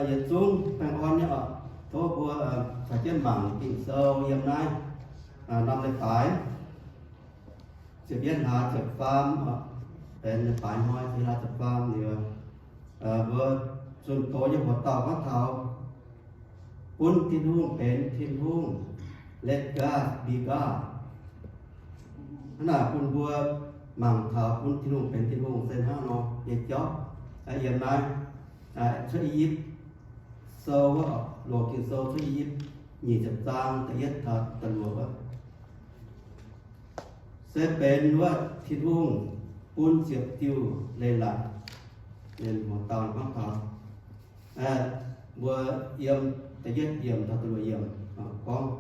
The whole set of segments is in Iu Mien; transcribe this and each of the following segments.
Yietc zungv baengh orn nyei oc. Tov mbuo caux jienv mangc Ging-Sou yiem naaiv norm leiz-baaix ziepc yietv hlaax ziepc faam, benx leiz-baaix hnoi ziepc yietv hlaax ziepc faam liuz, mbuo zunh doz nyei hoc dauh gorngv taux bun Tin-Hungh benx Tin-Hungh, let God be God. Hnangv naaic bun mbuo mangc taux bun Tin-Hungh benx Tin-Hungh se hnangv nor nyei jauv. Yiem naaiv Cuotv I^yipv Sou wuov, loz Ging-Sou Cuotv I^yipv nyic ziepc zaang da'yietv taux da'luoqc wuov, se benx wuov Tin-Hungh bun ziepc diuh leiz-latc. Mienh hoc dauh gorngv taux, mbuo yiem da'yietv yiemc taux da'luoqc yiemc gorngv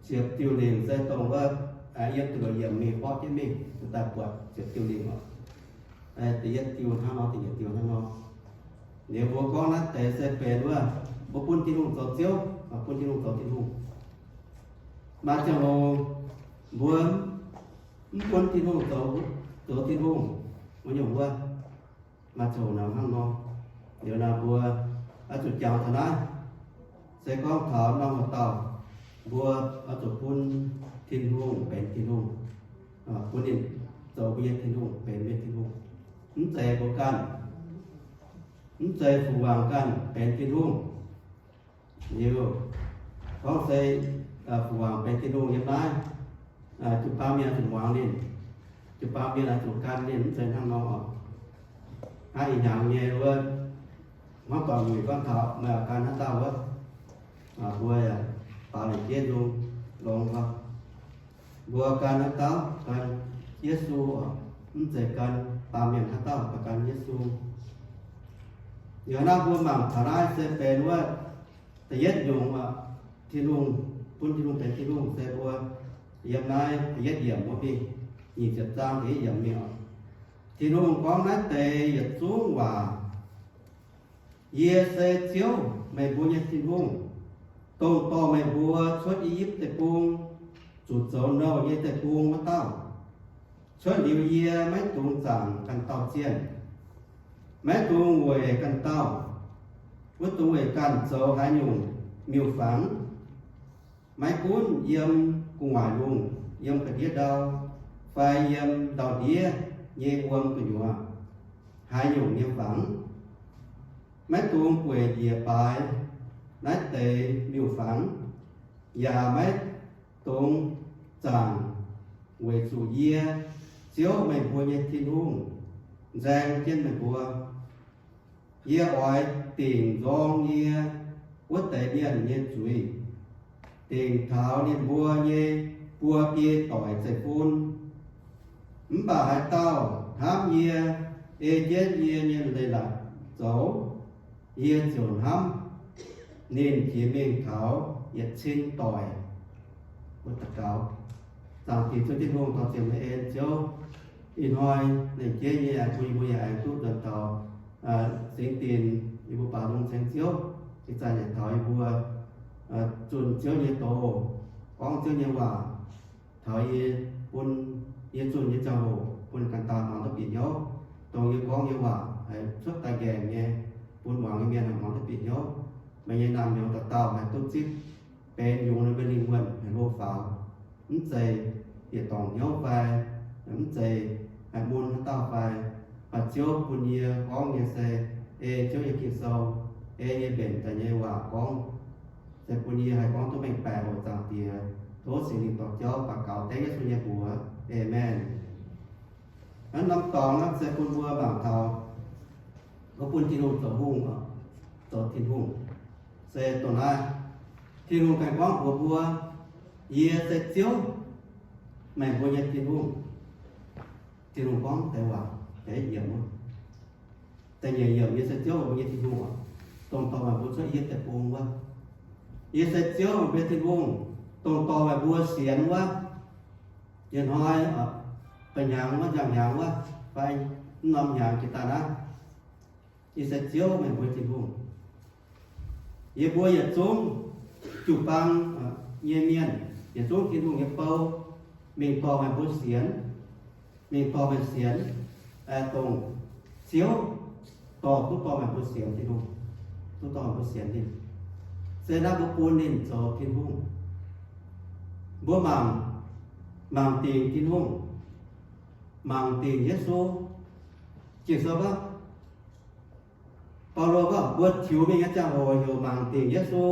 ziepc diuh lingc se dongh wuov, yiem da'luoqc yiemc mingh borqv jienv mingh daaih buatc ziepc diuh lingc oc. Da'yietv diuh hnangv nor, da'nyeic diuh hnangv nor. Liuz mbuo gorngv naaiv deix se benx wuov, mbuo bun Tin-Hungh zoux Ziouv, bun Tin-Hungh zoux Tin-Hungh. Maaih ziangh hoc mbuo mv bun Tin-Hungh zoux, zoux Tin-Hungh wuov nyungc wuov. Maaih ziangh hoc nor hnangv nor. Liuz naaiv mbuo oix zuqc jangx taux naaiv, se gorngv taux norm hoc dauh, mbuo oix zuqc bun Tin-Hungh benx Tin-Hungh, bun ninh zoux mbuo nyei Tin-Hungh, benx mbuo nyei Tin-Hungh. Mv zeiz mbuo ganh, mv zeiz fungx wangc ganh benx Tin-Hungh. Liuz gorngv se fungx wangc benx Tin-Hungh yiem naaiv, jiu-baang mienh zuqc muangx ninh, jiu-baang mienh zuqc gan ninh, mv zeiz hnangv nor oc. Hnangv ih hnyangx nyei wuov, hmuangv doic wuic gorngv taux meih oix gan haaix dauh wuov, mbuo yaac baaux lengc jeiv nzung longx gorx. Mbuo gan haaix dauh? Gan Yesu oc. Mv zeiz gan baamh mienh haaix dauh, mbuo gan Yesu. Liuz naaiv mbuo mangc taux naaiv se benx wuov da'yietv nyungc oc. Tin-Hungh, bun Tin-Hungh benx Tin-Hungh se mbuo yiem naaiv da'yietv yiemc wuov mingh, nyic ziepc zaang da'yietv yiemc mingh oc. Tin-Hungh gorngv naaiv deix yietc zungv waac: Yie se Ziouv, meih mbuo nyei Tin-Hungh, dongh dorh meih mbuo cuotv I^yipv Deic-Bung, zuqc zoux nouh nyei deic-bung wuov dauh. Cuotv liuz yie maiv dungx zaangc ganh dauh zienh, maiv dungx weic ganh dauh, wuov dungx weic ganh zoux haaix nyungc miuc-fangx, maiv gunv yiem gu'nguaaic lungh, yiem ga'ndiev ndau, fai yiem ndau-ndiev nyei wuom gu'nyuoz, haaix nyungc nyei fangx. Maiv dungx gueic njiec baaix naaiv deix miuc-fangx, yaac maiv dungx zaangc, weic zuqc yie, Ziouv, meih mbuo nyei Tin-Hungh, nzaeng jienv meih mbuo. Yie oix dingc nzorng yie wuov deix mienh nyei zuiz, dingc taux ninh mbuo nyei buo biei doic zeiv-fun. Mv baac haaix dauh hnamv yie, ei jienv yie nyei leiz-latc zoux, yie ziouc hnamv ninh jiex mingh taux yietc cin doic. Mbuo daux gaux. Zaangc Diex Ziouv Tin-Hungh, tov ziec meih en Ziouv. Ih hnoi lengc jeiv nyei aengx bun yie mbuo yaac aengx duqv nzuonx taux Singx Dinc, yie mbuo baaux nzung ceng Ziouv. Ih zanc yaac taux yie mbuo zunh Ziouv nyei doz, gorngv Ziouv nyei waac. Taux yie bun, yie zunh nyei ziangh hoc bun ganh dauh muangx duqv bieqc hnyouv, dongh yie gorngv nyei waac haih cuotv daaih nqaengc nyei, bun muangx nyei mienh haih muangx duqv bieqc hnyouv. Meih nyei naamh nyouz dauh dauh haih duqv zipv benx yungz ninh mbuo lingh wuonh haih hlo faaux, mv zeiz bieqc dorngc hnyouv fai mv zeiz haih mun haaix dauh fai. Baac Ziouv bun yie gorngv nyei se ei Ziouv nyei Ging-Sou, ei nyei mbenc daaih nyei waac gorngv, se bun yie haih gorngv duqv mengh baeqc oc. Zaangc Diex, tov Singx Lingh dorh jauv daux gaux dengv Yesu nyei mbuox. Aamen. Naaiv norm dorngx naaiv se bun mbuo mangc taux mbuo bun Tin-Hungh zoux hungh, zoux Tin-Hungh. Se dongh naaiv, Tin-Hungh ganh gorngv mbuox mbuo, yie se Ziouv, meih mbuo nyei Tin-Hungh. Tin-Hungh gorngv deix waac deix yiemc wuov. Da'nyeic yiemc, yie se Ziouv, meih mbuo nyei Tin-Hungh oc, dongh dorh meih mbuo cuotv Ietc Deic-Bung wuov. Yie se Ziouv, meih mbuo nyei Tin-Hungh, dongh dorh meih mbuo sienx wuov. Ih hnoi, ba'hnyangx wuov, njang hnyangx wuov, fai mv norm hnyangx jiex daaih naaiv, yie se Ziouv, meih mbuo nyei Tin-Hungh. Yie mbuo yietc zungv jiu-baang nyei mienh, yietc zungv Tin-Hungh nyei bou, mingh dorh meih mbuo sienx, mingh dorh meih sienx, dongh Ziouv, dorh, duqv dorh meih mbuo sienx Tin-Hungh, duqv dorh mbuo sienx ninh. Se naaiv mbuo bun ninh zoux Tin-Hungh. Mbuo mangc, mangc dingc Tin-Hungh, mangc dingc Yesu. Ging-Sou gorngv, Baulo gorngv mbuo tiux mingh nyei ziangh hoc heuc mangc dingc Yesu.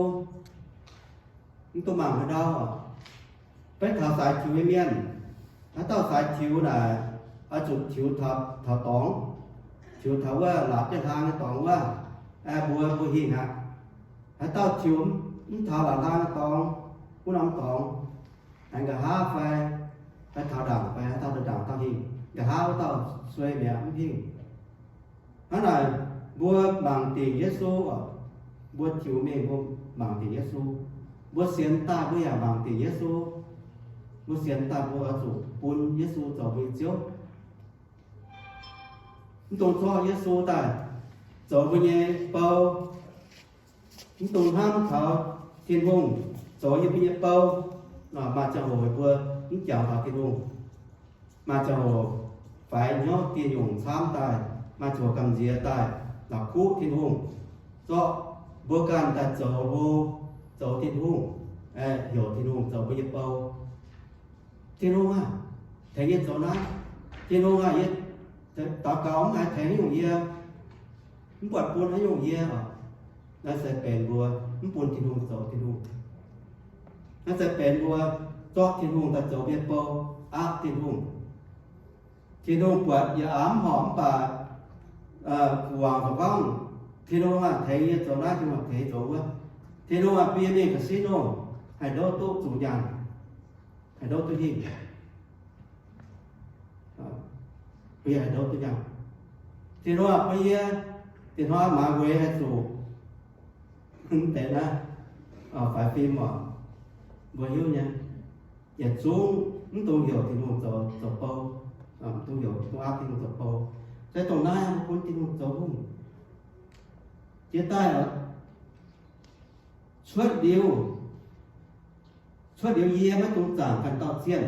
Mv dungx mangc haaix ndau. Beiv taux saaix tiux nyei mienh, haaix dauh saaix tiux naaic, oix zuqc tiux taux dorngx, tiux taux wuov laatc jienv hlang nyei dorngx wuov, mbuo, mbuo hingh aqv. Haaix dauh tiux mv taux laatc hlang nyei dorngx, wuov norm dorngx, aengx nqa'haav fai, fai taux ndaangc fai, haaix dauh taux ndaangc dauh hingh, nqa'haav wuov dauh suei mi'aqv, mv hingh. Hnangv naaic, mbuo mangc dingc Yesu oc, mbuo tiux mingh mbuo mangc dingc Yesu. Mbuo sienx daaih mbuo yaac mangc dingc Yesu. Mbuo sienx daaih mbuo oix zuqc bun Yesu zoux mbuo nyei Ziouv. Mv dungx zorqv Yesu daaih zoux mbuo nyei bou. Mv dungx hnamv taux Tin-Hungh zoux yie mbuo nyei bou. Maaih ziangh hoc mbuo mv jangx taux Tin-Hungh. Maaih ziangh hoc faix hnyouv dieh nyungc camv daaih, maaih ziangh hoc gamh nziex daaih, la'kuqv Tin-Hungh, zorqv mbuo ganh daaih zoux hlo, zoux Tin-Hungh, heuc Tin-Hungh zoux mbuo nyei bou. Tin-Hungh aah, tengx yie zoux naaiv. Tin-Hungh aah, yie daux gaux mv haih tengx nyungc yie, mv buatc bun haaix nyungc yie oc. Naaiv se benx mbuo mv bun Tin-Hungh zoux Tin-Hungh. Naaiv se benx mbuo zorqv Tin-Hungh daaih zoux mienh bou, aapv Tin-Hungh. Tin-Hungh buatc yaac aav mv horpc mv baac guangc zoux gorngv, Tin-Hungh aah, tengx yie zoux naaiv, Tin-Hungh tengx yie zoux wuov. Tin-Hungh aah, bun yie mingh casino, haih ndouv duqv zuqc nyaanh, haih ndouv duqv hingh. Bun yie haih ndouv duqv nyaanh. Tin-Hungh aah, bun yie, Tin-Hungh aah, maaiz weic haih zuqc mv deix naaiv faix fim oc. Mbuo hiuv nyei, yietc zungv mv dungx heuc Tin-Hungh zoux, zoux bou, mv dungx heuc, dungx aapv Tin-Hungh zoux bou. Se dongh naaiv mbuo bun Tin-Hungh zoux hungh. Jiex daaih cuotv liuz, cuotv liuz yie maiv dungx zaangc ganh dauh zienh.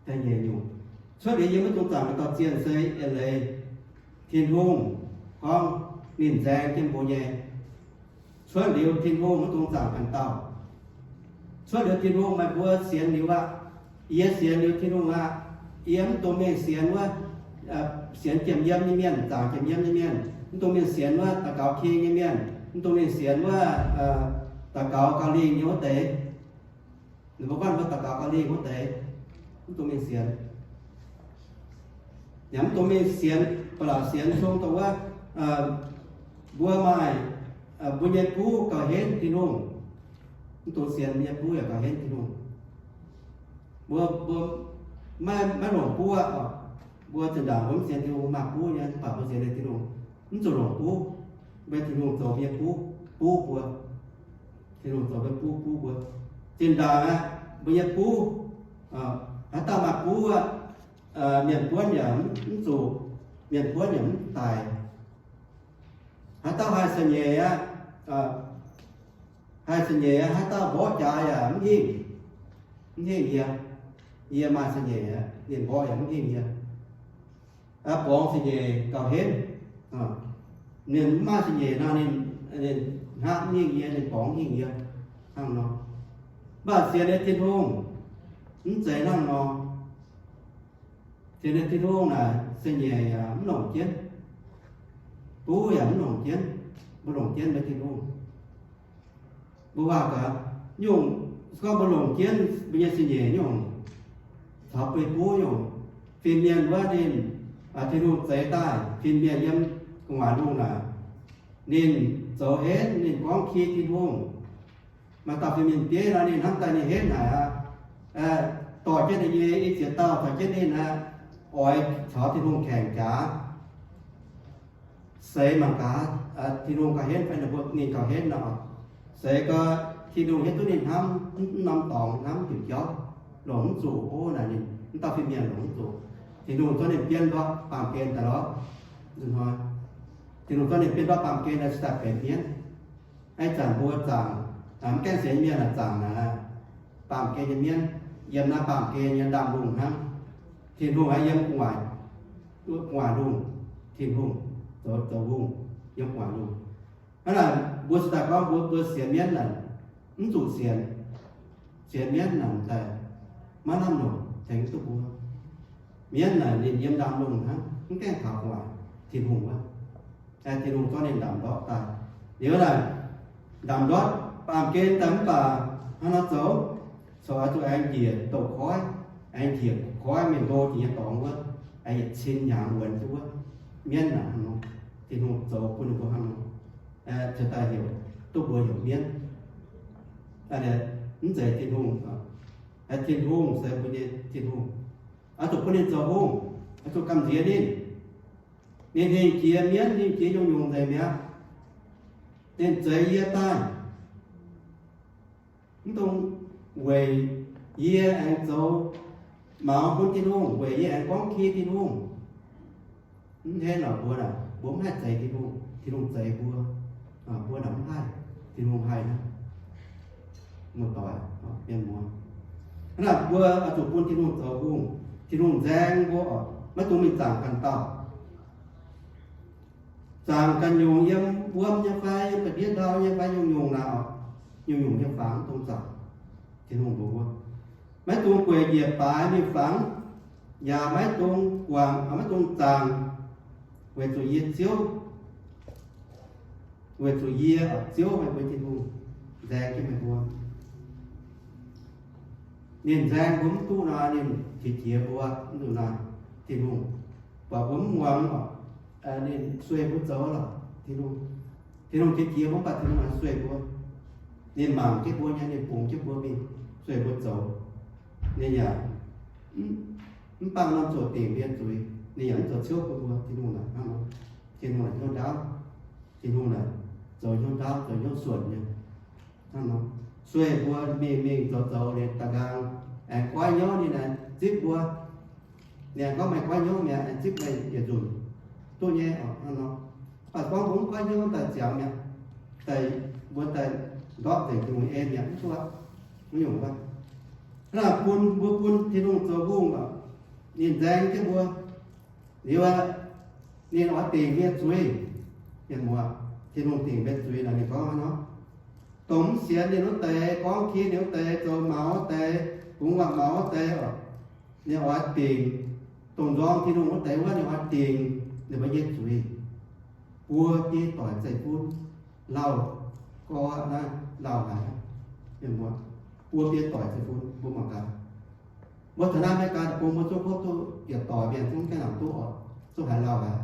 Cuotv liuz yie maiv dungx zaangc ganh dauh zienh se eix leiz Tin-Hungh gorngv ninh nzaeng jienv mbuo nyei. Cuotv liuz Tin-Hungh maiv dungx zaangc ganh dauh. Cuotv liuz Tin-Hungh, meih mbuo sienx liuz aqv. Yie sienx liuz Tin-Hungh aqv. Yie mv dungx mingh sienx wuov, sienx jiem yiem nyei mienh, zaangc jiem yiem nyei mienh. Mv dungx mingh sienx wuov daux gaux king nyei mienh. Mv dungx mingh sienx wuov daux gaux gauh lingh nyei wuov deix. Ninh mbuo gorngv mbuo daux gaux gauh lingh wuov deix, mv dungx mingh sienx. Yaac mv dungx mingh sienx, ba'laqc sienx cong dongh wuov, mbuo maaih, mbuo nyei buv gauh henv Tin-Hungh. Mv dungx sienx mbuo nyei buv yaac gauh henv Tin-Hungh. Mbuo, mbuo maiv, maiv longc buv aqv. Mbuo zinh ndaangc mbuo mv sienx Tin-Hungh, maaih buv nyei, mv baac mbuo sienx Tin-Hungh, mv zuqc longc buv. Mbuo Tin-Hungh zoux mbuo nyei buv, buv mbuo. Tin-Hungh zoux mbuo nyei buv, buv mbuo. Zinh ndaangc aqv, mbuo nyei buv, haaix dauh maaih buv aqv, mienh buonv yaac mv zuqc, mienh buonv yaac mv daic. Haaix dauh haih caux nyeic aqv, haih caux nyeic aqv, haaix dauh mborqv jaax yaac mv hingh, mv hingh yie. Yie maaih caux nyeic aqv, ninh mborqv yaac mv hingh yie. Borngz caux nyeic gauh henv. Ninh mv maaih caux nyeic nor, ninh, ninh hngaqv mv hingh yie, ninh borngz mv hingh yie. Hnangv nor, mv baac sienx nyei Tin-Hungh mv zeiz hnangv nor. Sienx nyei Tin-Hungh naaic caux nyeic yaac mv longc jienv, buv yaac mv longc jienv, mbuo longc jienv nyei Tin-Hungh. Mbuo waac gaax, nyungc, se gorngv mbuo longc jienv mbuo nyei caux nyeic nyungc, caux beiv buv nyungc, fin-mienh wuov ninh, Tin-Hungh zeix daaih fin-mienh yiem gu'nguaaic lungh naaic, ninh zoux henv, ninh gorngv ki Tin-Hungh. Maaih dauh fin-mienh bieiv nor, ninh hnamv daaih ninh henv haic aqv. Dorh jienv ninh nyei i ziex dauh caux jienv ninh aqv, oix caux Tin-Hungh kaengc jaax. Seix mangc gaax, Tin-Hungh gauh henv fai ninh mbuo, ninh gauh henv nor. Seix gau, Tin-Hungh hiuv duqv ninh hnamv mv norm dorngx, hnamv diuc jauv, longc mv zuqc. Ov, naaic ninh mv dauh fin-mienh longc mv zuqc. Tin-Hungh zorqv ninh bienv ndortv baamh gen daaih lorz. Hnoi, Tin-Hungh zorqv ninh bienv ndortv baamh gen daaih, se daaih benx mienv. Ih zanc mbuo zaangc, mv gaengh sienx mienh aah, zaangc naaic, baamh gen nyei mienv, yiem naaiv baamh gen nyei ndaamv-lungh hnangv. Tin-Hungh aeqv, yiem gu'nguaaic, gu'nguaaic lungh, Tin-Hungh. zoux, zoux hungh yiem gu'nguaaic lungh. Hnangv naaic mbuo se daaih gorngv mbuo, mbuo sienx mienv naaic, mv zuqc sienx, sienx mienv naaic daaih maiv lamh longc tengx duqv mbuo. Mienv naaic ninh yiem ndaamv-lungh hnangv, mv gaengh taux gu'nguaaic Tin-Hungh wuov. Tin-Hungh zorqv ninh ndamc ndortv daaih. Liuz naaic, ndamc ndortv baamh gen daaih mv baac hnangv nor zoux, corc oix zuqc aengx njiec douz-koiv, aengx njiec koiv mingh ndo jiex nyei dorngx wuov, aengx yietc cin hnyangx wuonx jienv wuov. Mienv naaic hnangv nor, Tin-Hungh zoux bun ninh mbuo hnangv nor, ziouc daaih heuc, duqv mbuo heuc mienv. Mv zeiz Tin-Hungh, Tin-Hungh se mbuo nyei Tin-Hungh. Oix zuqc bun ninh zoux hungh, oix zuqc gamh nziex ninh. Ninh hingh jiex mienv, hingh jiex nyungc-nyungc nzengc mi'aqv. Ninh zeix yie daaih, mv dungx weic yie aengx zoux maux bun Tin-Hungh, weic yie aengx gorngv ki Tin-Hungh. Mv henv lorqc, mbuo naaic mbuo mv haih zeix Tin-Hungh, Tin-Hungh zeix mbuo. Mbuo naaic mv haih, Tin-Hungh haih hnangv. Muoz-doic, mienh muoz, hnangv naaic mbuo oix zuqc bun Tin-Hungh zoux hungh. Tin-Hungh nzaeng mbuo oc, maiv dungx mingh zaangc ganh dauh. Zaangc ganh nyungc yiem wuom nyei fai yiem ga'ndiev ndau nyei fai nyungc-nyungc naaic oc, nyungc-nyungc nyei fangx dongh zaangc. Tin-Hungh mbuox wuov, maiv dungx gueic njiec baaix mingh fangx, yaac maiv dungx guangc, maiv dungx zaangc, weic zuqc yie Ziouv, weic zuqc yie, Ziouv meih mbuo Tin-Hungh, nzaeng jienv meih mbuo. Ninh nzaeng mbuo mv duqv nor, ninh qiex jiez mbuo mv duqv nor, Tin-Hungh buatc mbuo mv muangx, ninh sueih mbuo zoux lorqc. Tin-Hungh, Tin-Hungh qiex jiez mbuo mv baac Tin-Hungh sueih mbuo. Ninh mangc jienv mbuo nyei, ninh bungx jienv mbuo mingh, sueih mbuo zoux. Ninh yaac mv bangc norm zuoqc dingc mbuo nyei zuiz, ninh yaac mv zoux ciouv bun mbuo. Tin-Hungh naaic hnangv nor, Tin-Hungh naaic hnyouv ndaauv, Tin-Hungh naaic zoux hnyouv ndaauv, zoux hnyouv suonc nyei. Hnangv nor, sueih mbuo mingh mingh zoux zoux liuz da'nqaang aengx goiv hnyouv ninh aengx zipv mbuo. Ninh aengx gorngv meih goiv hnyouv mi'aqv, aengx zipv meih yietc nzunc duqv nyei oc. Hnangv nor, mv baac gorngv mbuo mv goiv hnyouv daaih ziangx mi'aqv, daaih mbuo daaih ndortv nzengc Tin-Hungh en mi'aqv, mv duqv aqv. Mv nyungc wuov, hnangv naaic bun mbuo bun Tin-Hungh zoux hungh oc, ninh nzaeng jienv mbuo. Liuz aqv, ninh oix dingc mbuo nyei zuiz. Mienh muoz, Tin-Hungh dingc mbuo nyei zuiz naaic ninh gorngv hnangv nor, dongh mv sienx ninh wuov deix, gorngv ki ninh wuov deix, zoux maux wuov deix, bungx waac maux wuov deix oc, ninh oix dingc, dongh nzorng Tin-Hungh wuov deix wuov, ninh oix dingc ninh mbuo nyei zuiz. Buo biei doic zeiv-fun, lauh, gorx naaiv lauh haic. Mienh muoz, buo biei doic zeiv-fun mbuo mangc gaax. Mbuo taux naaiv America deic-bung mbuo zungv kov duqv yietc doic mienh zungv gaengh nangc duqv oc, zungv haiz lauh haic,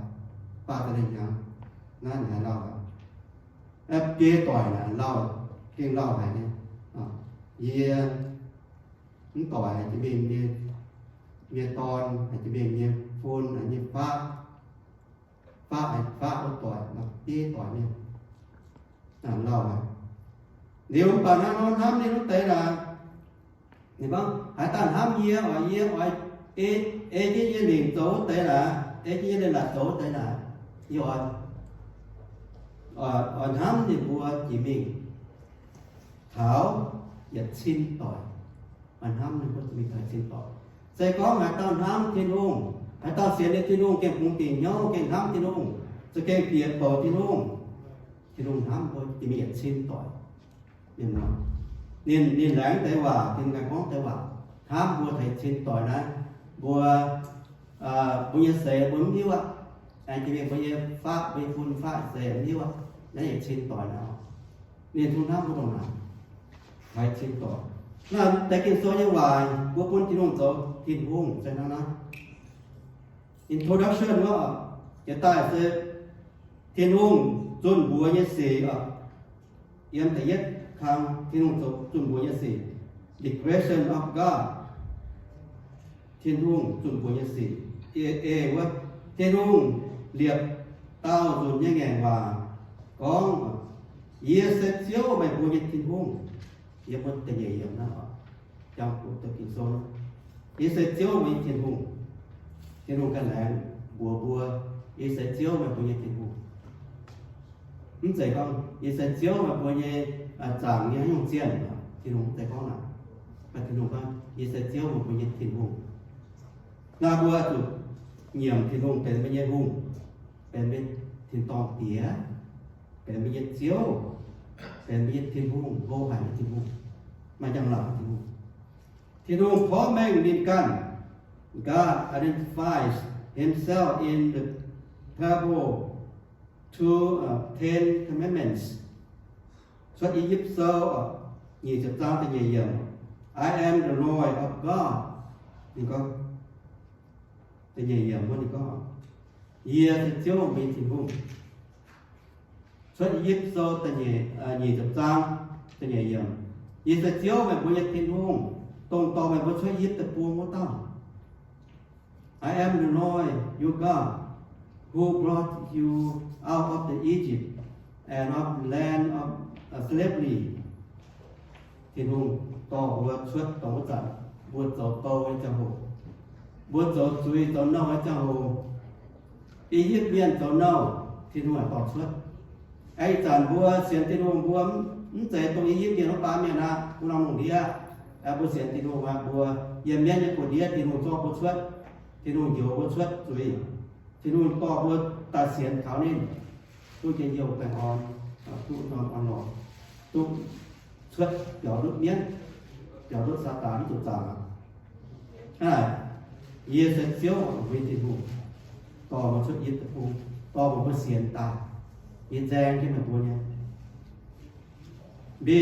faah deix lengh hnyangx naaiv ninh haiz lauh haic. Biei doic naaic lauh, gengh lauh haic nyei. Yie mv doic haiz jiex mingh nyei mienh dorn, haiz jiex mingh nyei fun, haiz nyei faqv, faqv haiz faqv wuov doic, biei doic mienh lauh haic. Liuz mv baac naaiv nor hnamv ninh wuov deix naaic, ninh gorngv, haaix dauh hnamv yie oc, yie oix ei jienv yie lingc zoux wuov deix naaic, ei jienv yie leiz-latc zoux wuov deix naaic, yie oix, oix hnamv ninh mbuo jiex mingh taux yietc cin doic. Oix hnamv ninh mbuo jiex mingh taux yietc cin doic. Se gorngv haaix dauh hnamv Tin-Hungh, haaix dauh sienx nyei Tin-Hungh, gengh bungx dingc hnyouv, gengh hnamv Tin-Hungh, za'gengh bieqc bouc Tin-Hungh, Tin-Hungh hnamv mbuo jiex mingh yietc cin doic. Ninh, ninh laengz deix waac, ninh ganh gorngv deix waac, hnamv mbuo taux yietc cin doic naaiv, mbuo, mbuo nyei seix mbuo mv hiuv aqv. Aengx jiex mingh mbuo nyei faqv, mbuo nyei fun faqv seix mv hiuv aqv. Naaiv yietc cin doic naaiv, ninh zungv hnamv mbuo ndongc naaic, taux yietc cin doic. Naaiv deix Ging-Sou nyei waac mbuo bun Tin-Hungh zoux Tin-Hungh se hnangv naaiv. Introduction wuov, jiex daaih se Tin-Hungh zunh mbuox nyei sic oc. Yiem da'yietv kang Tin-Hungh zoux zunh mbuox nyei sic, the creation of God. Tin-Hungh zunh mbuox nyei sic. Ei, ei wuov, Tin-Hungh liepc daauh nzunc nyei ngaengc waac gorngv, Yie se Ziouv, meih mbuo nyei Tin-Hungh. Yie mbuo da'nyeic yiemc naaiv oc, jangx-hoc deix Ging-Sou, Yie se Ziouv, meih mbuo nyei Tin-Hungh. Tin-Hungh ganh laengz mbuox mbuo, Yie se Ziouv, meih mbuo nyei Tin-Hungh. Mv zeiz gorngv, Yie se Ziouv, meih mbuo nyei, zaangc nyei haaix nyungc zienh. Tin-Hungh mv zeiz gorngv naaic. Mv baac Tin-Hungh gorngv, Yie se Ziouv, meih mbuo nyei Tin-Hungh. Naaiv mbuo zuqc nyiemc Tin-Hungh benx mbuo nyei Hungh, benx mbuo nyei tin-dorngh Diex, benx mbuo nyei Ziouv, benx mbuo nyei Tin-Hungh, hlo haic nyei Tin-Hungh, maaih njang-laangc nyei Tin-Hungh. Tin-Hungh porv mengh ninh ganh. God identifies himself in the parable two, uh, Ten Commandments. Cuotv I^yipv Sou, uh, nyic ziepc zaang da'nyeic yiemc, I am the Lord of God. Ninh gorngv, da'nyeic yiemc wuov ninh gorngv, Yie se Ziouv, meih nyei Tin-Hungh. Cuotv I^yipv Sou da'nyeic, nyic ziepc zaang da'nyeic yiemc, Yie se Ziouv, meih mbuo nyei Tin-Hungh, dongh dorh meih mbuo cuotv I^yipv Deic-Bung wuov dauh. I am the Lord your God, who brought you out of the Egypt and of the land of, uh, slavery. Tin-Hungh dorh mbuo cuotv dongh wuov zanc mbuo zoux bou nyei ziangh hoc, mbuo zoux zuiz zoux nouh nyei ziangh hoc, I^yipv Mienh zoux nouh, Tin-Hungh haih dorh cuotv. Aengx ih zanc mbuo sienx Tin-Hungh, mbuo mv zeiz dongh I^yipv Mienh wuov baamh mienh aqv, wuov norm lungh ndiev. Aengx mbuo sienx Tin-Hungh aqv, mbuo yiem mienv nyei buoz-ndiev, Tin-Hungh zorqv mbuo cuotv. Tin-Hungh njoux mbuo cuotv zuiz. Tin-Hungh dorh mbuo daaih sienx kaux ninh, duqv njien-youh baengh orn, duqv norm orn-lorqc, duqv cuotv biaux ndutv mienv, biaux ndutv Saadaan mv zuqc zaangc aqv. Hnangv naaic, yie se Ziouv, meih mbuo nyei Tin-Hungh, dorh mbuo cuotv I^yipv Deic-Bung, dorh mbuo mbuo sienx daaih. Yie nzaeng jienv meih mbuo nyei. Mbi,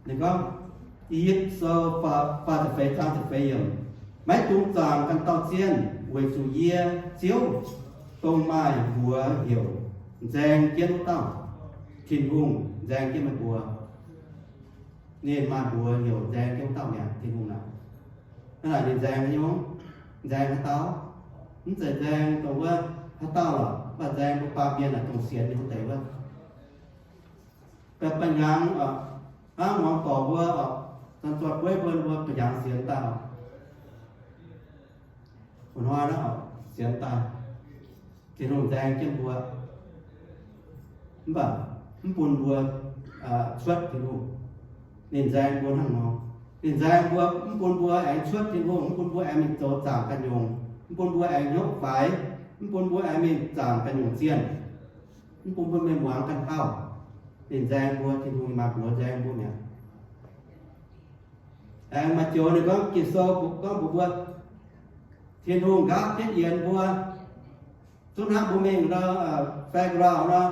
ninh gorngv, I^yipv Sou faah ziepc feix zaang ziepc feix yiemc, maiv dungx zaangc ganh dauh zienh, weic zuqc yie, Ziouv, dongh maaih mbuox heuc nzaeng jienv wuov dauh. Tin-Hungh nzaeng jienv meih mbuo. Ninh maaih mbuox heuc nzaeng jienv wuov dauh mi'aqv, Tin-Hungh aac. Hnangv naaic ninh nzaeng haaix nyungc? Nzaeng haaix dauh? Mv zeiz nzaeng dongh wuov haaix dauh lorqc, mv baac nzaeng mbuo baamh mienh naaic dongh sienx ninh wuov deix wuov. Ba'hnyangx, hnangv muangx dorc mbuo, zanc-zoih bueiv mbuo, mbuo ba'hnyangx sienx daaih, fu hnoi naaiv sienx daaih, Tin-Hungh nzaeng jienv mbuo, mv baac mv bun mbuo cuotv Tin-Hungh. Ninh nzaeng mbuo hnangv nor. Ninh nzaeng mbuo mv bun mbuo aengx cuotv Tin-Hungh, mv bun mbuo aengx mingh zoux zaangc ganh nyungc, mv bun mbuo aengx hnyouv faix, mv bun mbuo aengx mingh zaangc ganh nyungc zienh, mv bun mbuo mingh muangx ganh dauh. Ninh nzaeng mbuo, Tin-Hungh maaih mbuox nzaeng mbuo mi'aqv. Aengx maaih joux ninh gorngv Ging-Sou gorngv mbuox mbuo, Tin-Hungh nqaapv jienv yienx mbuo. Zungv hnangv mbuo mingh nor, fairground nor,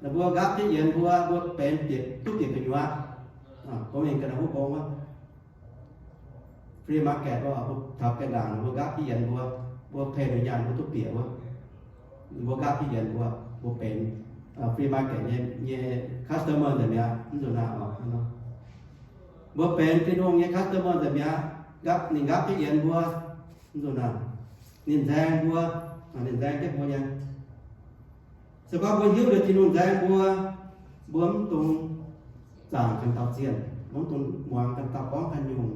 ninh mbuo nqaapv jienv yienx mbuo, mbuo benx bieqc, duqv bieqc gu'nyuoz. Mbuo mingh ga'naaiv huv mbong wuov, flea market wuov, mbuo taux ga'ndaangc ninh mbuo nqaapv jienv yienx mbuo, mbuo pei ninh nyaanh mbuo duqv bieqc wuov. Ninh mbuo nqaapv jienv yienx mbuo, mbuo benx flea market nyei, nyei customer nzengc mi'aqv, mv nzunc naaiv oc. Mbuo benx Tin-Hungh nyei customer nzengc mi'aqv. Ninh nqaapv jienv yienx mbuo, mv nzunc naaiv, ninh nzaeng mbuo, ninh nzaeng jienv mbuo nyei. Se gorngv mbuo hiuv liuz Tin-Hungh nzaeng mbuo, mbuo mv dungx zaangc ganh dauh zienh, mbuo mv dungx muangx ganh dauh gorngv ganh nyungc.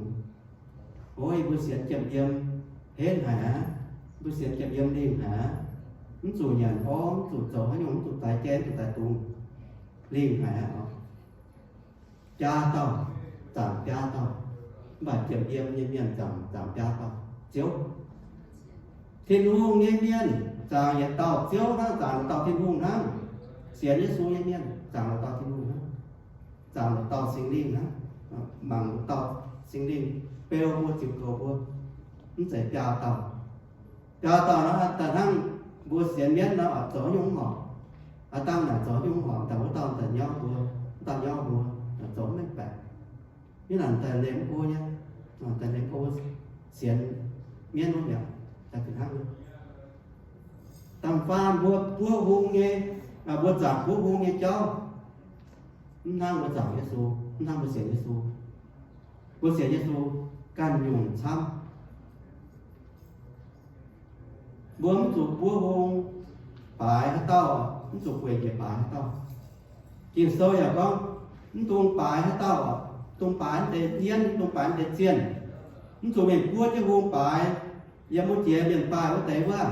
Ov, mbuo sienx jiem yiem henv haic aqv. Mbuo sienx jiem yiem lingh haic aqv. Mv zuqc nyanc orv, mv zuqc zoux haaix nyungc, mv zuqc daix jai, mv zuqc daix dungz, lingh haic aqv. Biaa dauh, zaangc biaa dauh. Mv baac jiem yiem nyei mienh zaangc, zaangc biaa dauh. Ziouv, Tin-Hungh nyei mienh zaangc yietc dauh Ziouv hnangv, zaangc yietc dauh Tin-Hungh hnangv. Sienx Yesu nyei mienh zaangc yietc dauh Tin-Hungh hnangv, zaangc yietc dauh Singx Lingh hnangv. Mangc yietc dauh Singx Lingh beu mbuo, ziux goux mbuo. Mv zeiz biaa dauh. Biaa dauh nor, daaih hnangv mbuo sienx mienv nor, zoux haaix nyungc mv horpc. Aav dangh naaic zoux haaix nyungc mv horpc, daaih wuov dauh daaih nyauv mbuo, wuov dauh nyauv mbuo, zoux mv mengh baeqc. Mv naaic daaih liemh go nyei, daaih liemh go sienx mienv wuov mi'aqv, daaih fih hnangv. Da'faanh mbuo buov hung nyei, mbuo zaangc buov hung nyei jauv, mv hnangv mbuo zaangc Yesu, mv hnangv mbuo sienx Yesu. Mbuo sienx Yesu ganh nyungc camv. Mbuo mv zuqc buov hung baaix haaix dauh, mv zuqc gueic njiec baaix haaix dauh. Ging-Sou yaac gorngv, mv dungx baaix haaix dauh, mv dungx baaix naaiv deix mienv, mv dungx baaix naaiv deix zienh. Mv zuqc mingh buov jienv hung baaix, yiem wuov jiex mienh daaih wuov deix wuov,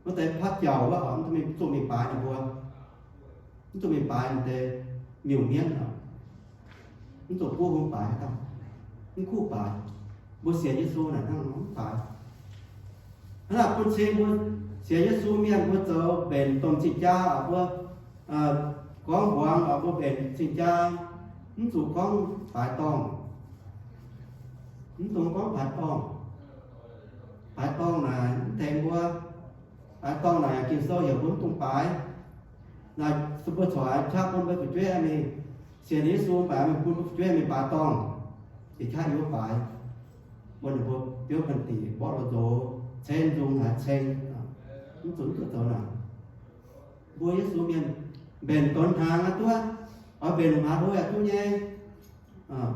wuov deix patv jauc wuov, mv zuqc mingh baaix ninh mbuo. Mv zuqc mingh baaix naaiv deix miuc-mienv oc. Mv zuqc buov hung baaix haaix dauh, mv kuv baaix. Mbuo sienx Yesu naaic hnangv nor mv baaix. Hnangv naaic bun cing mbuo Sienx Yesu mienh mbuo zoux mbenc domh cing-jaa oc, mbuo gorngv mbuangz oc, mbuo mbenc cing-jaa, mv zuqc gorngv baaix dorngh. Mv dungx gorngv baaix dorngh. Baaix dorngh naaic mv tengx mbuo. Baaix dorngh naaic Ging-Sou heuc mbuo mv dungx baaix. Naaic mbuo corc qaqv bun mbuo fu'jueiv mingh sienx Yesu, baaix mingh bun mbuo fu'jueiv mingh baaix dorngh. Jiex qaqv yiem wuov baaix, bun ninh mbuo biouv ganh diqc mborqv lorh nzox, ceng nzung haaix ceng, mv zuqc mv duqv zoux naaic. Mbuo Yesu mienh mbenc donx hnaangx aqv duqv, oix mbenc longc haaix hlo yaac duqv nyei. Aa,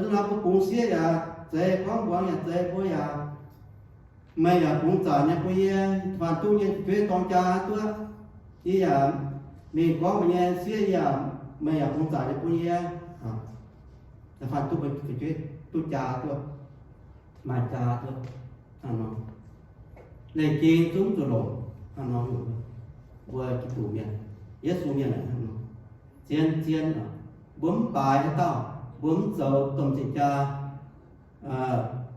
duqv nor mbuo bungx sieqv yaac zeiz, gorngv mbuangz yaac zeiz, mbuo yaac, meih yaac bungx zanc nyei bun yie, faanh duqv nyei fu'jueiv dorng jaa duqv. Yie yaac mingh gorngv meih nyei sieqv, yie yaac, meih yaac bungx zanc nyei bun yie, faanh duqv fu'jueiv duqv jaa duqv, maaih jaa duqv. Hnangv nor, lengh jing zungv zuqc longc. Hnangv nor, mbuo Giduc mienh, Yesu mienh hnangv nor, zien zien, mbuo mv baaix haaix dauh, mbuo mv zoux domh cing-jaa,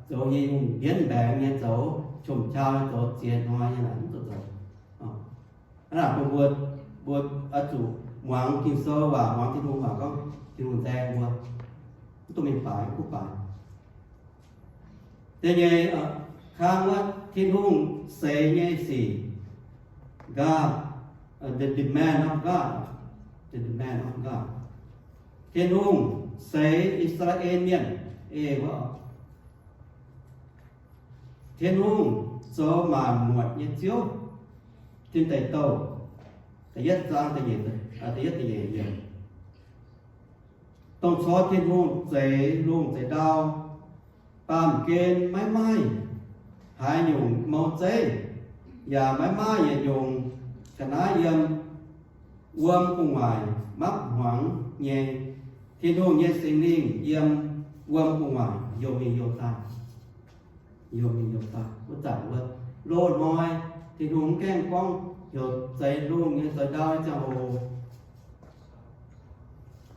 zoux nyei yungh mbienv mbaengx nyei zoux, qom-qau nyei zoux, ziex hnoi nyei naaic mv zuqc zoux. Hnangv naaic bun mbuo, mbuo oix zuqc muangx Ging-Sou waac, muangx Tin-Hungh waac gorngv, Tin-Hungh nzaeng mbuo, mv dungx mingh baaix, mv baaix. Da'nyeic, kang wuov Tin-Hungh seix nyei sic. God, the demand of God, the demand of God. Tin-Hungh seix I^saa^laa^en Mienh, ei wuov, Tin-Hungh zoux maanc muotc nyei Ziouv. Tin Deic Douh da'yietv zaang da'nyeic, da'yietv da'nyeic yiemc. Dongh corc Tin-Hungh zeix lungh zeix ndau, baamh gen maiv maaih haaix nyungc mouz zeiv, yaac maiv maaih yietc nyungc ga'naaiv yiem wuom gu'nguaaic mapv hmuangx nyei. Tin-Hungh nyei Singx Lingh yiem wuom gu'nguaaic youh mingh youh daaih, youh mingh youh daaih. Wuov zanc wuov loz-hnoi, Tin-Hungh mv gaengh gorngv heuc zeix lungh nyei zeix ndau nyei ziangh hoc,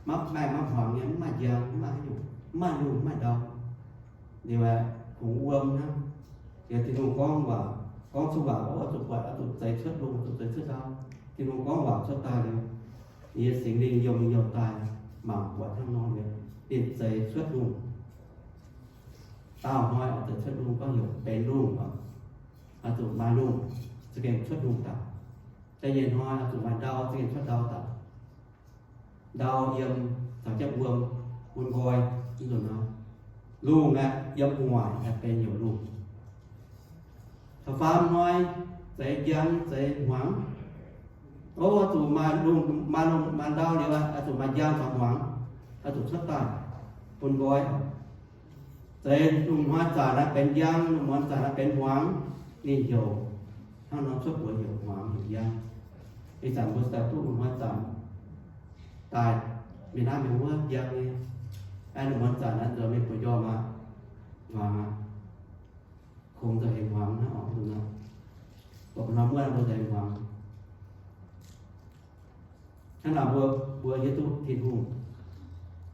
mapv maengh mapv hmuangx nyei, mv maaih njang, mv maaih haaix nyungc, mv maaih lungh, mv maaih ndau. Liuz aeqv, kungx wuom hnangv. Liuz Tin-Hungh gorngv waac, gorngv cuotv waac, oix zuqc buatc, oix zuqc zeix cuotv lungh, oix zuqc zeix cuotv ndau. Tin-Hungh gorngv waac cuotv daaih liuz, ninh nyei Singx Lingh youh mingh youh daaih, mangc buatc hnangv nor liuz, ninh zeix cuotv lungh. Daauh hnoi oix zeix cuotv lungh, gorngv heuc benx lungh oc. Oix zuqc maaih lungh, za'gengh cuotv lungh daaih. Da'nyeic hnoi oix zuqc maaih ndau, za'gengh cuotv ndau daaih. Ndau yiem caux jienv wuom bun nqoi, nzunc hnoi. Lungh aeqv, yiem gu'nguaaic aeqv, benx heuc lungh. Da'faam hnoi zeix njang, zeix hmuangx. O, oix zuqc maaih lungh, maaih lungh, maaih ndau liuz, oix zuqc maaih njang caux hmuangx, oix zuqc cuotv daaih bun nqoi. Zeix lungh hnoi zanc naaiv benx njang, lungh muonz zanc naaiv benx hmuangx, ninh heuc hnangv nor cuotv mbuox heuc hmuangx heuc njang. Ih zanc mbuo daaih duqv lungh hnoi zanc daaih mingh naaiv mingh wuov njang nyei. Aeqv, lungh muonz zanc naaiv nzuonx mingh buoz-njormh aqv, hmuangx aqv. Kungx nzauh heix hmuangx hnangv oc, nzunc hnoi. Mbuo hnoi muonh mbuo nzauh heix hmuangx. Hnangv naaic mbuo, mbuo hiuv duqv Tin-Hungh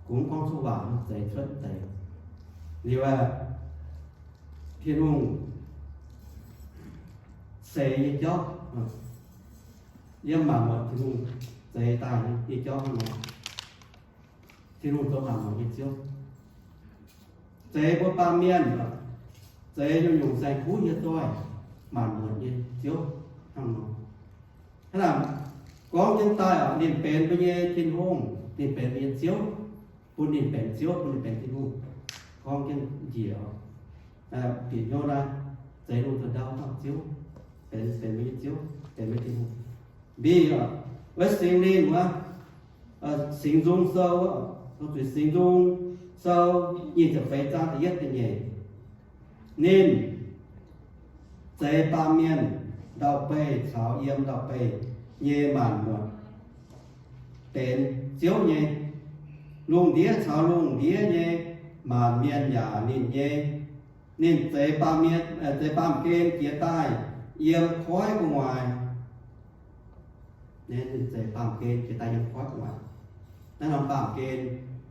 kungx gorngv cuotv waac zeix cuotv deix. Liuz aeqv, Tin-Hungh seix nyei jauv, yiem maanc muotc Tin-Hungh zeix daaih nyei jauv hnangv nor. Tin-Hungh zoux maanc muotc nyei Ziouv. Zeix mbuo baamh mienh, zeix nyungc-nyungc saeng-kuv nyei zoih, maanc muotc nyei Ziouv hnangv nor. Hnangv naaic gorngv jienv daaih oc, ninh benx mbuo nyei Tin-Hungh, ninh benx mbuo nyei Ziouv, bun ninh benx Ziouv, bun ninh benx Tin-Hungh. Gorngv jienv njiec oc, bieqc hnyouv naaiv, zeix lungh zeix ndau dauh Ziouv, benx, benx mbuo nyei Ziouv, benx mbuo nyei Tin-Hungh. Mbiv oc, wuov Singx Lingh wuov, Singx Nzung Sou, Singx Nzung Sou nyic ziepc feix zaang da'yietv da'nyeic. Ninh zeix baamh mienh ndau-beih caux yiem ndau-beih nyei maanc muotc benx Ziouv nyei. Lungh ndiev caux lungh ndiev nyei maanc mienh yaac ninh nyei. Ninh zeix baamh mienh, zeix baamh gen jiez daaih yiem koiv gu'nguaaic. Ninh zeix baamh gen jiez daaih yiem koiv gu'nguaaic. Naaiv norm baamh gen,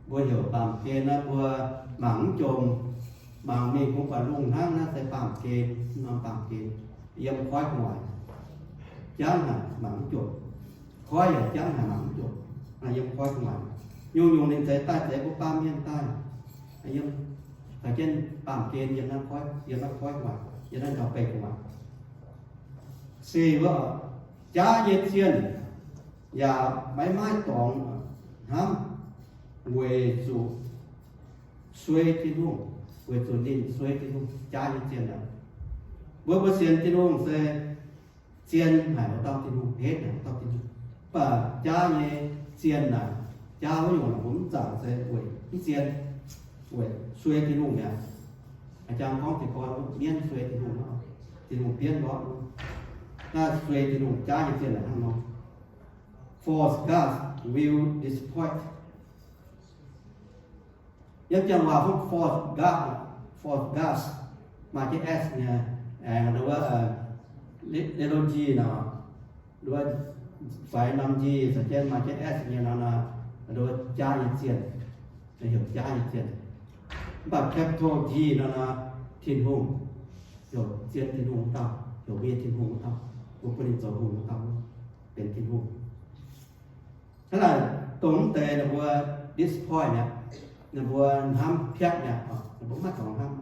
mbuo heuc baamh gen naaiv, mbuo mangc mv jomc, mangc mingh kungx buatc lungh hnangv. Naaiv se baamh gen, norm baamh gen yiem koiv gu'nguaaic. jangv haic mangc mv jomc. Koiv yaac jangv haic mangc mv jomc. Yiem koiv gu'nguaaic, nyungc-nyungc ninh zeix daaih, zeix mbuo baamh mienh daaih. Yiem, caux jienv baamh gen yiem naaiv koiv, yiem naaiv koiv gu'nguaaic, yiem naaiv ndau-beih gu'nguaaic. Se wuov, jaav nyei zienh yaac maiv maaih dorngx hnamv, weic zuqc suei Tin-Hungh, weic zuqc ninh suei Tin-Hungh. Jaav nyei zienh aac, mbuo, mbuo sienx Tin-Hungh se zien haic wuov dauh Tin-Hungh, henv haic wuov dauh Tin-Hungh. Mv baac jaav nyei zienh naaic, jaav wuov nyungc naaic, mbuo mv zaangc se weic mv zien, weic suei Tin-Hungh mi'aqv. A'jang gorngv jiez gorn mienv suei Tin-Hungh nor, Tin-Hungh bienv lorqc, naaiv suei Tin-Hungh. Jaav nyei zienh naaic hnangv nor. False gods will disappoint. Yiem janx waac false god, false gods, maaih jienv s nyei, aengx wuov, theology nor, wuov faix norm G caux jienv maaih jienv s nyei nor, wuov jaav nyei zienh, heuc jaav nyei zienh. Mv baac capital G nor, Tin-Hungh, heuc zien Tin-Hungh wuov dauh, heuc mbuo nyei Tin-Hungh wuov dauh, mbuo bun ninh zoux hungh wuov dauh, benx Tin-Hungh. Hnangv naaic, dongh mv deix ninh mbuo disappoint mi'aqv, ninh mbuo hnamv piatv mi'aqv, ninh mbuo maiv dorngx hnamv.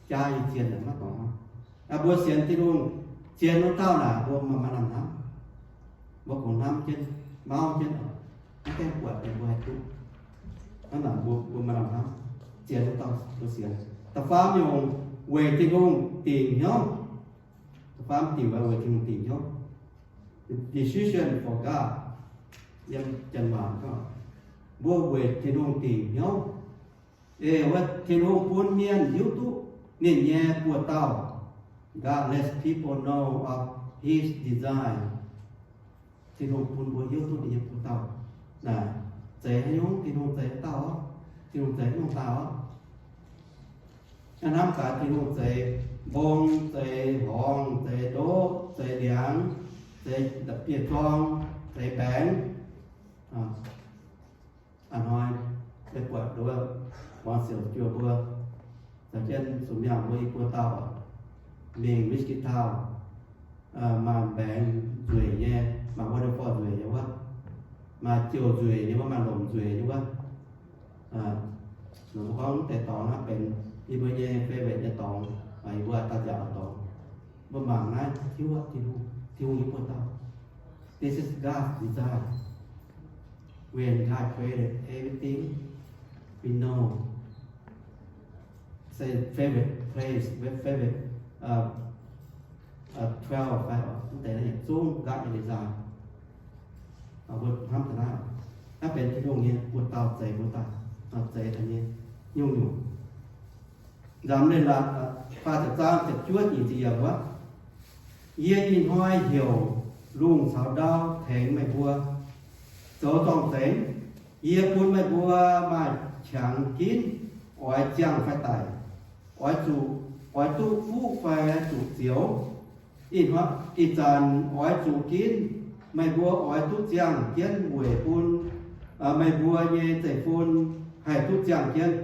Jaav nyei zienh naaic maiv dorngx hnamv. Mbuo sienx Tin-Hungh, zien wuov dauh naaic mbuo maaih, maaih lamh hnamv. Mbuo kungx hnamv jienv, mauv jienv, maiv gaengh buatc ninh mbuo haih duqv. Hnangv naaic mbuo, mbuo maaih lamh hnamv, zien wuov dauh mbuo sienx. Da'faam nyungc, weic Tin-Hungh dingc hnyouv. Da'faam diuc, weic Tin-Hungh dingc hnyouv. Decision for God. Yiem janx waac gorngv, mbuo weic Tin-Hungh dingc hnyouv. Ei wuov, Tin-Hungh bun mienh hiuv duqv ninh nyei buoz-dauh. God lets people know of his design. Tin-Hungh bun mbuo hiuv duqv ninh nyei buoz-dauh naaic, zeix haaix nyungc, Tin-Hungh zeix haaix dauh orqc, Tin-Hungh zeix haaix nyungc dauh orqc. Naaiv hnamv gaax, Tin-Hungh zeix mbong, zeix horngz, zeix ndoqv, zeix ndiangx, zeix bieqc zorng, zeix baengx. A'hnoi meih buatc nduov, muangx siouc juoh mbuo, caux jienv sux miangh mbuo i buo dauh mingh Wichita, maaih mbaengx nzueic nyei, maaih waterfall nzueic nyei wuov, maaih jouh nzueic nyei wuov, maaih lomc nzueic nyei wuov. Gorngv deix dorngx naaiv benx yie mbuo nyei favorite nyei dorngx, yie mbuo dauh nziaauc dorngx. Mbuo mangc naaiv tiuv, Tin-Hungh, Tin-Hungh nyei buoz-dauh. This is God's design. When God created everything, we know. Say favorite place, favorite, uh, uh, twelve, mv deix naaiv yietc zungv God nyei design. Mbuo hnamv taux naaiv, naaiv benx Tin-Hungh nyei buoz-dauh zeix mbuo daaih, zeix daaih nyei nyungc-nyungc. Nzamc Leiz-Latc faah ziepc zaang ziepc juov nyic ziepc yiemc wuov, yie ih hnoi heuc lungh caux ndau tengx meih mbuo zoux zorng-zengx. Yie bun meih mbuo maaih qangx ginv oix ziangh fai daic, oix zuqc, oix duqv fuqv fai zuqc zioux. Ih hnoi, ih zanc oix zuqc ginv meih mbuo oix duqv ziangh jienv weic bun meih mbuo nyei zeiv-fun haih duqv ziangh jienv.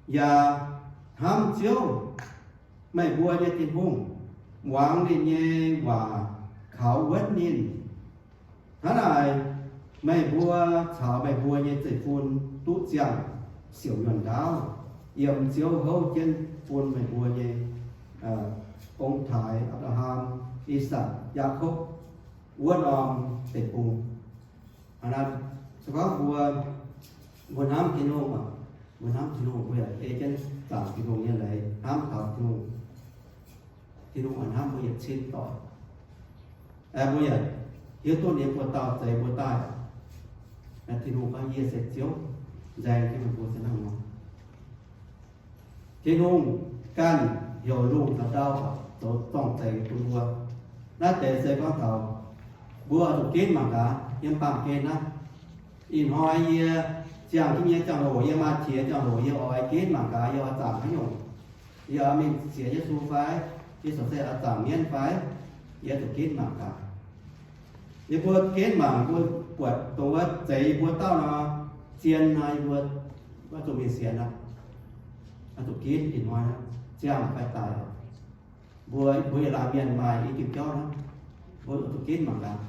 Yaac hnamv Ziouv, meih mbuo nyei Tin-Hungh, muangx ninh nyei waac kaux wuonv ninh. Hnangv naaic, meih mbuo caux meih mbuo nyei zeiv-fun duqv ziangh siouc nyuonh ndaauv, yiem Ziouv houv jienv bun meih mbuo nyei ong-taaix, Apc^laa^ham, I^sakc, Yaakopv, wuov norm deic-bung. Hnangv naaic, se gorngv mbuo, mbuo hnamv Tin-Hungh, mbuo hnamv Tin-Hungh, mbuo yaac ei jienv zaangc Tin-Hungh nyei leiz, hnamv taux Tin-Hungh. Tin-Hungh oix hnamv mbuo yietc cin doic. Mbuo yaac hiuv duqv ninh nyei buoz-dauh zeix mbuo daaih. Tin-Hungh gorngv, yie se Ziouv, nzaeng jienv meih mbuo se hnangv nor. Tin-Hungh ganh heuc lungh caux ndau zoux zorng-zengx bun mbuo. Naaiv deix se gorngv taux mbuo oix zuqc ginv mangc gaax yiem baamh gen naaiv. Ih hnoi yie ziangh jienv nyei ziangh hoc, yie maaih qiex ziangh hoc, yie oix ginv mangc gaax yie oix zaangc haaix nyungc. Yie oix mingh sienx Yesu fai? Yie corc se oix zaangc mienv fai? Yie zuqc ginv mangc gaax. Yie mbuo ginv mangc, mbuo buatc dongh wuov zeix yie mbuo dauh nor, zien nor, yie mbuo oix zuqc mingh sienx aqv. Oix zuqc ginv ih hnoi aqv, ziangh fai daic. Mbuo, mbuo yietc laanh mienh maaih i diuh jauv naaiv, mbuo zuqc ginv mangc gaax.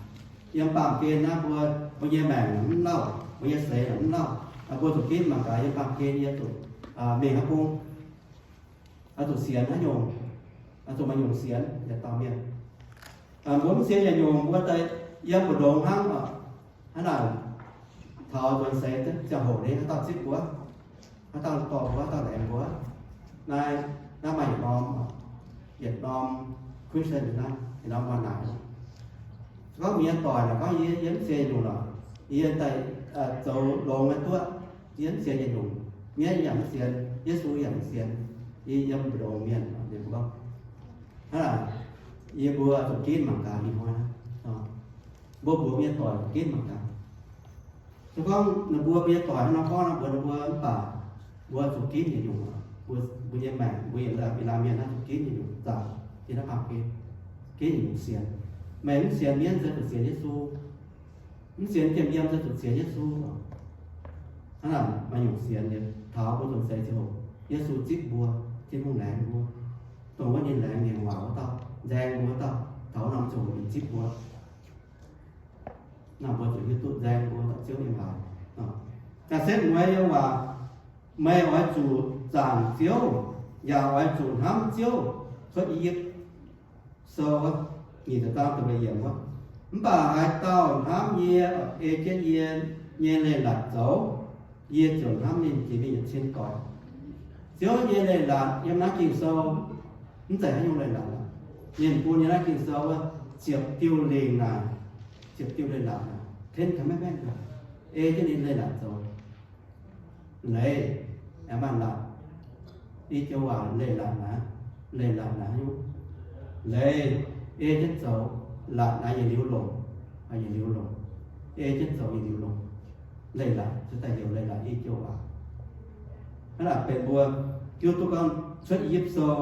Yiem baamh gen naaiv mbuo, mbuo nyei maengc mv lauh, mbuo nyei seix mv lauh, mbuo zuqc ginv mangc gaax yiem baamh gen yie zuqc mingh haaix bung, oix zuqc sienx haaix nyungc, oix zuqc maaih nyungc sienx yietc dauh mienh. Mbuo mv sienx yietc nyungc, mbuo daaih yiem mbu'ndongx hnangv oc. Hnangv naaic, taux nzuonx seix ziangh hoc ninh haaix dauh zipv mbuo, haaix dauh dorh mbuo, haaix dauh laengz mbuo. Naaiv, naaiv maaih yietc norm, yietc norm Christian naaiv, yietc norm waac naaic. Se gorngv mienh doic naaic gorngv yie, yie mv sienx yietc nyungc lorqc, yie daaih zoux longx nyei duqv, yie mv sienx yietc nyungc. Mienh yaac mv sienx, Yesu yaac mv sienx, yie yiem mbu'ndongx mienh, ninh mbuo gorngv. Hnangv naaic, yie mbuo zuqc ginv mangc gaax ih hnoi naaiv. Mbuo mbuox mienh doic zuqc ginv mangc gaax. Se gorngv ninh mbuo mienh doic hnangv nor gorngv nor, mbuox ninh mbuo mv baac mbuo zuqc ginv yietc nyungc. Mbuo, mbuo nyei maengc, mbuo yietc laanh mienh naaiv zuqc ginv yietc nyungc zaangc yiem naaiv baamh gen, ginv yietc nyungc sienx. Meih mv sienx mienv se zuqc sienx Yesu. Mv sienx jiem yiem se zuqc sienx Yesu. Hnangv naaic maaih nyungc sienx nyei, taux mbuo nzuonx seix ziangh hoc, Yesu zipv mbuo, Tin-Hungh laengz mbuo, dongh wuov ninh laengz mienh waac wuov dauh, nzaeng mbuo wuov dauh, taux wuov norm ziangh hoc ninh zipv mbuo. Naaiv mbuo zuqc hiuv duqv nzaeng mbuo dauh Ziouv nyei waac. Ga'setv mueiz nyei waac, meih oix zuqc zaangc Ziouv, yaac oix zuqc hnamv Ziouv. Cuotv I Yipv Sou nyic ziepc zaang da'luoqc yiemc wuov, mv baac haaix dauh hnamv yie, ei jienv yie nyei leiz-latc zoux, yie ziouc hnamv ninh jiex mingh yietc cin doic. Ziouv nyei leiz-latc yiem naaiv Ging-Sou, mv zeiz haaix nyungc leiz-latc aqv. Ninh bun yiem naaiv Ging-Sou wuov, ziepc diuh lingc naaic, ziepc diuh leiz-latc naaic, Ten Commandments naaic, ei jienv ninh leiz-latc zoux. Leiz, aengx maaih latc. I joux waac leiz-latc naaic, leiz-latc naaic nyungc. Leiz, ei jienv zoux, latc naaic yietc liuz longc, yietc liuz longc, ei jienv zoux yietc liuz longc. Leiz-latc se daaih heuc leiz-latc i joux waac. Hnangv naaic benx mbuo hiuv duqv gorngv Cuotv I Yipv Sou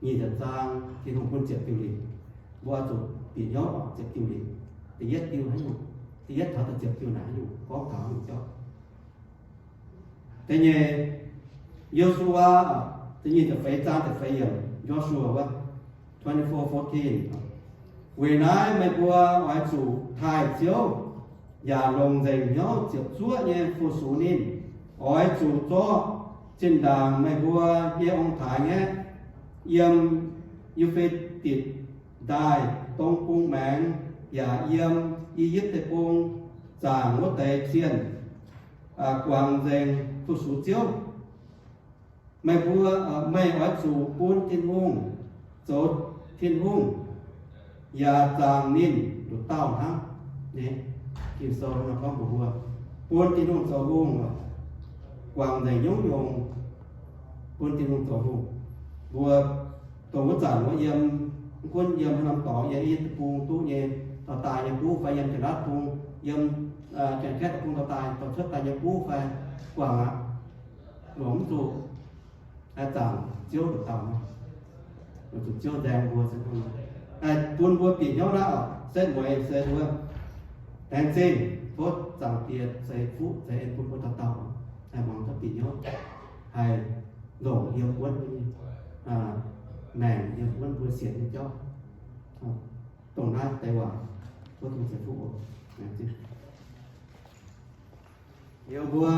nyic ziepc zaang, Tin-Hungh bun ziepc diuh lingc. Mbuo zuqc bieqc hnyouv oc, ziepc diuh lingc. Da'yietv diuh haaix nyungc? Da'yietv taux da'ziepc diuh naaic haaix nyungc? Gorngv taux haaix nyungc jauv? Da'nyeic, Yo^su^waa, da'nyeic ziepc feix zaang ziepc feix yiemc, Joshua wuov, twenty-four fourteen. Weic naaiv meih mbuo oix zuqc taaih Ziouv, yaac longc nzengc hnyouv ziepc zuoqv nyei fu-sux ninh. Oix zuqc zorqv zinh ndaangc meih mbuo nyei ong-taaix-ngaeqv yiem Yu^fe^ditc Ndaaih dong bung maengx, yaac yiem I^yipv Deic-Bung zaangc wuov deix zienh, guangc nzengc fu-sux Ziouv. Meih mbuo, meih oix zuqc bun Tin-Hungh zoux Tin-Hungh, yaac zaangc ninh nduqc dauh hnangv. Ging-Sou nor gorngv mbuox mbuo, bun Tin-Hungh zoux hungh, guangc nzengc nyungc-nyungc, bun Tin-Hungh zoux hungh. Mbuo dongh wuov zanc mbuo yiem, mv gunv yiem haaix norm dorngx, yiem I^yipv Deic-Bung duqv nyei, dorh daaih nyei buv fai yiem Janx-Laauv Deic-Bung, yiem Janx-Kaeqv Deic-Bung dorh daaih, dorh cuotv daaih nyei buv fai, guangc aqv. Longc mv zuqc zaangc Ziouv nduqc dauh, longc zuqc Ziouv nzaeng mbuo se bun mbuo bieqc hnyouv naaiv oc. Setv mueiz se mbuo laengz zingh tov Zaangc Diex ceix fuqv ceix en bun mbuo dauh dauh, haih muangx tov bieqc hnyouv, haih longc yiem wuonv mbuo nyei maengc, yiem wuonv mbuo sienx nyei jauv. Dongh naaiv deix waac, tov Tin-Hungh ceix fuqv oc. Liuz mbuo